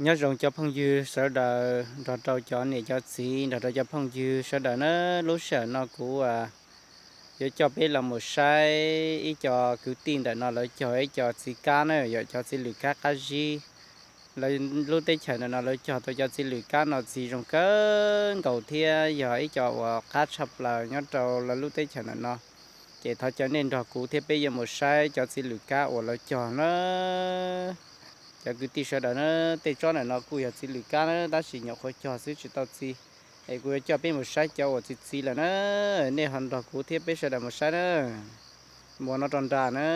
Nyob zoo cov phooj ywg sawv daws nrog rau cov niam cov txiv nrog rau cov phooj ywg sawv daws na, lub sij hawm no kuv yuav coj peb los mus saib ib co kwv tij ntawm no lawv cog ib co txiv kab na, yog cov txiv lwm kab qab zib. Lawv lub teb chaws ntawm no lawv cog tau cov txiv lwm kab no txiv zoo kawg nkaus thiab yog ib co uas qab tshaj plaws nyob rau lawv lub teb chaws ntawm no. Ces thov caw nej nrog kuv thiab peb yuav mus saib cov txiv lwm kab uas lawv cog na. Cov kwv tij sawv daws na, tej tsob ntawm no kuj yog txiv lwm kab na, tab sis nyuam qhuav cog xwb tsis tau txi. Es kuv yuav coj peb mus saib cov uas txi txiv lawm na. Nej ho nrog kuv thiab peb sawv daws mus saib na. Mus no rau nram na.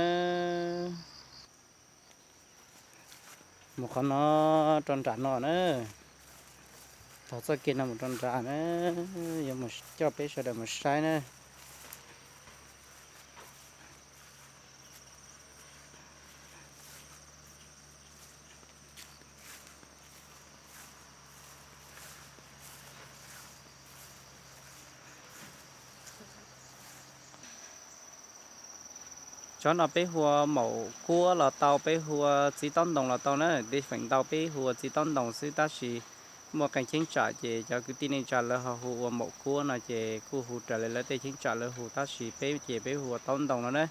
Mus qhov no rau nram no na. Tog txoj kev no mus rau nram na, yuav mus coj peb sawv daws mus saib na. Tsob no peb hu ua maum kuab los tau, peb hu ua txiv taub ntoos los tau na. Tej feem ntau peb hu ua txiv taub ntoos xwb, tab sis muaj qee cheeb tsam ces cov kwv tij neej tsa lawv ho hu ua maum kuab no ces kuj hu raws li lawv tej cheeb tsam lawv hu, tab sis peb ces peb hu ua taub ntoos no na.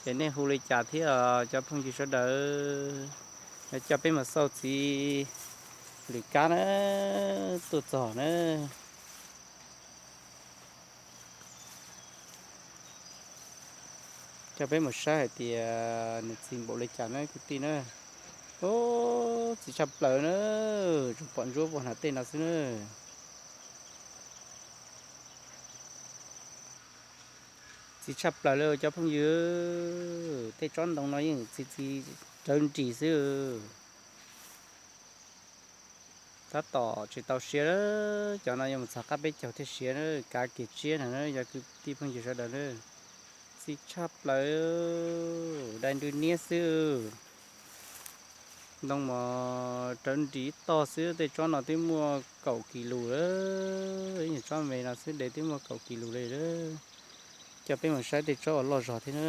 Ces nej hu li cas thiab cov phooj ywg sawv daws? Coj peb mus xauj txiv lwm kab na, tuaj txog na. Coj peb mus saib hais tias nws txi npaum li cas na kwv tij na. Ub, txi tshaj plaws na, tsuas pom ntsuab puag nram tej no xwb na. Txi tshaj plaws li cov phooj ywg, tej tsob ntoo no yeej txi txi rawv nris xwb. Tab tom tsis tau siav, cov no yuav mus txog qab peb caug thiaj siav na, kav kiag tsiab no na cov kwv tij phooj ywg sawv daws na. Txi tshaj plaws, dai nrwj niab xwb. Ntoo mas rawv nris ib tog xwb, tej tsob no twb muaj kaum kis lus lawm, ib nyuag tsob me no xwb de twb muaj kaum kis lus li lawm. Coj peb mus saib tej tsob uas loj zog thiab na.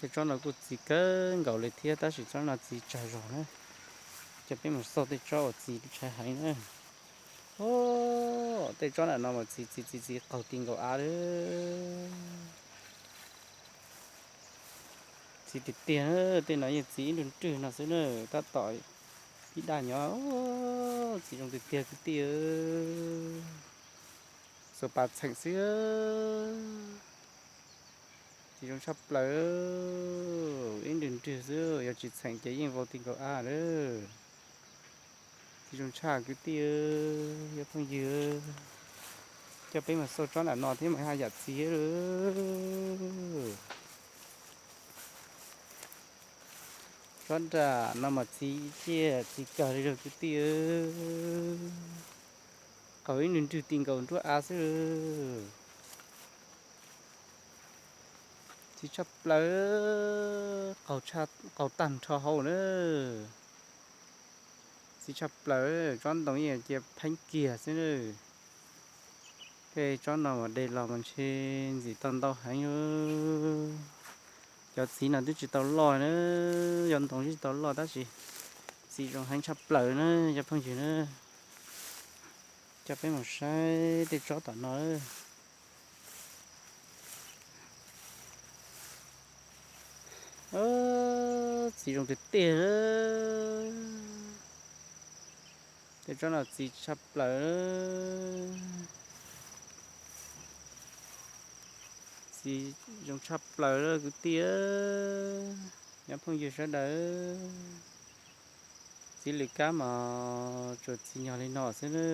Tej tsob no kuj txi kawg nkaus li thiab, tab sis tsob no txi tsawg zog na. Coj peb mus xauj tej tsob uas txi tsawg heev na. Ub, tej tsob ntawm no mas txi txi txi txi qaug ti nkaus av lawm. Txi tiag tiag, tej no yeej txi ib nrwg nrwg no xwb na, tab tom ib daj nyob, txi zoo tiag tiag kwv tij. Xuas pas txheem xwb, txi zoo tshaj plaws, ib nrwg nrwg xwb, yog tsis txheem ces yeej vau ti nkaus av lawm. Txi zoo tshaj kwv tij, yog phooj ywg, coj peb mus xauj tsob ntawm no thiab mas haj yam txi lawm. Tsob nram no mas txi ciaj txi kawg li lawm kwv tij, qaug ib nrwg nrwg ti nkaus nruab av xwb. Txi tshaj plaws, qaug tag nrho hauv na. Txi tshaj plaws, tsob ntoo yeej cia pheeb kiag xwb na. Tej tsob no mas de los mas ntshe ntxim tau ntau heev. Cov txiv no twb tsis tau loj na, cov ntoo twb tsis tau loj tab sis txi zoo heev tshaj plaws na cov phooj ywg na. Coj peb mus saib tej tsob tom no. Txiv zoo tiag tiag. Tej tsob no txiv tshaj plaws. Txiv zoo tshaj plaws kwv tij, nyob phooj ywg sawv daws. Txiv lwm kab mas tsuas txiv nyog li no xwb na.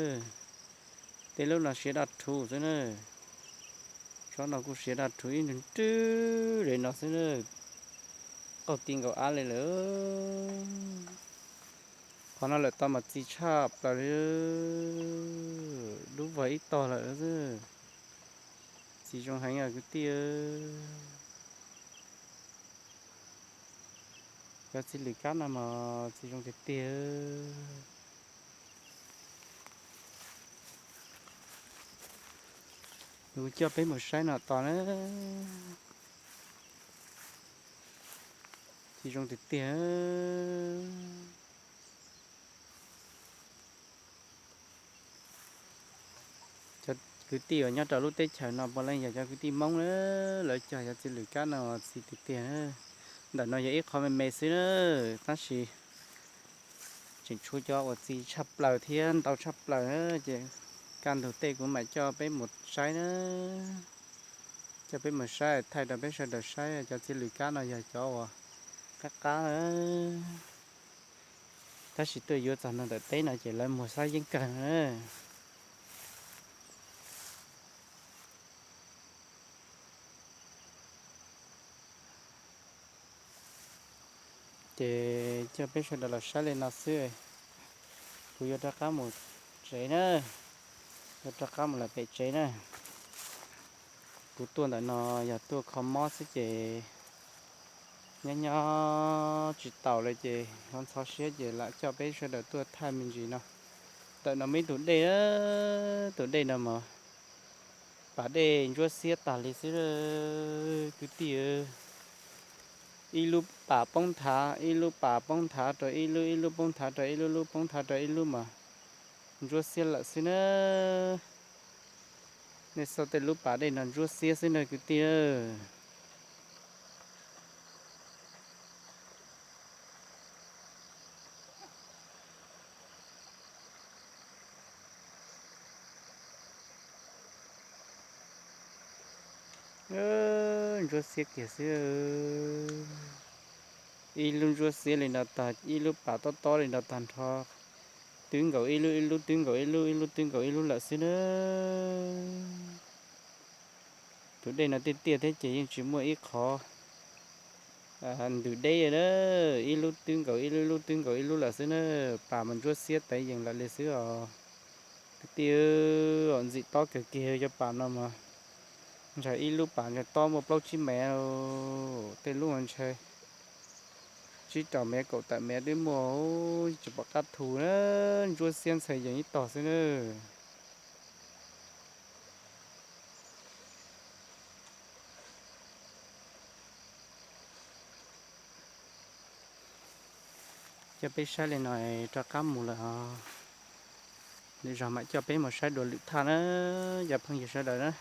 Tej lub no siav daj rhuv xwb na. Tsob no kuj siav daj rhuv ib nrwg nrwg li no xwb na. Qaug ti nkaus av li lawm. Qhov no lawm tau mas txiv tshaj plaws li, dub vog ib tog lawm xwb. Txiv zoo heev kwv tij. Cov txiv lwm kab no mas txiv zoo tiag tiag. Kuv coj peb mus saib no tos na. Txiv zoo tiag tiag. Cov kwv tij uas nyob rau lub teb chaws no puav leej yog cov kwv tij Hmoob na, lawv cog cov txiv lwm kab no txi tiag tiag. Ntawm no yog ib qho me me xwb na, tab sis tseem tshuav cov uas txi tshaj plaws thiab ntau tshaj plaws na, ces kaj ntug tej kuv mam coj peb mus saib na. Coj peb mus saib, thaij rau peb sawv daws saib, cov txiv lwm kab no yog cov uas qab qab na. Tab sis tuaj yuav txog no ntawm teb no ces lawv muag xab yeeb kawg na. Ces coj peb sawv daws los saib li no xwb, kuv yuav rov qab mus tsev na, yuav rov qab mus lawm pem tsev na. Kuv tuaj ntawm no yog tuaj kho mob xwb ces nyob nyob tsis taus lawm ces ho ntxhov siab ces lam coj peb sawv daws tuaj thaij me ntsis no. Ntawm no muaj ib tus dej, tus dej no mas pas dej ntsuab xiab tag li xwb kwv tij. Ib lub pas poob thav, ib lub pas poob thav rau ib lub, ib lub poob thav rau ib lub, lub poob thav rau ib lub mas ntsuab xiab lawm xwb na. Nej xauj tej lub pas dej no ntsuab xiab xwb na kwv tij. Ntsuab xiab kiag xwb. Ib lub ntsuab xiab li no tag, ib lub pas tob tob li no tag nrho, twb nkaus ib lub, ib lub twb nkaus ib lub, ib lub twb nkaus ib lub lawm xwb na. Tus dej no tiaj tiaj thiab ces yeej tsis muaj ib qho ntws deb na, ib lub twb nkaus ib lub, ib lub twb nkaus ib lub lawm xwb na. Pas mas ntsuab xiab tev yees lawm li xwb os. Kwv tij, ntxim tob kawg kiag cov pas no mas ntshe ib lub pas ntshe tob muaj plaub tsib mev, tej lub ntshe tsib rau mev kaum tawm mev twb muaj, tsis pom qab thu na. Ntsuab xiab ntxhais yees ib tog xwb na. Coj peb saib li no rov qab mus lawm os. Lwm zaug mam coj peb mus saib dua lwm thaj na, cov phooj ywg sawv daws na.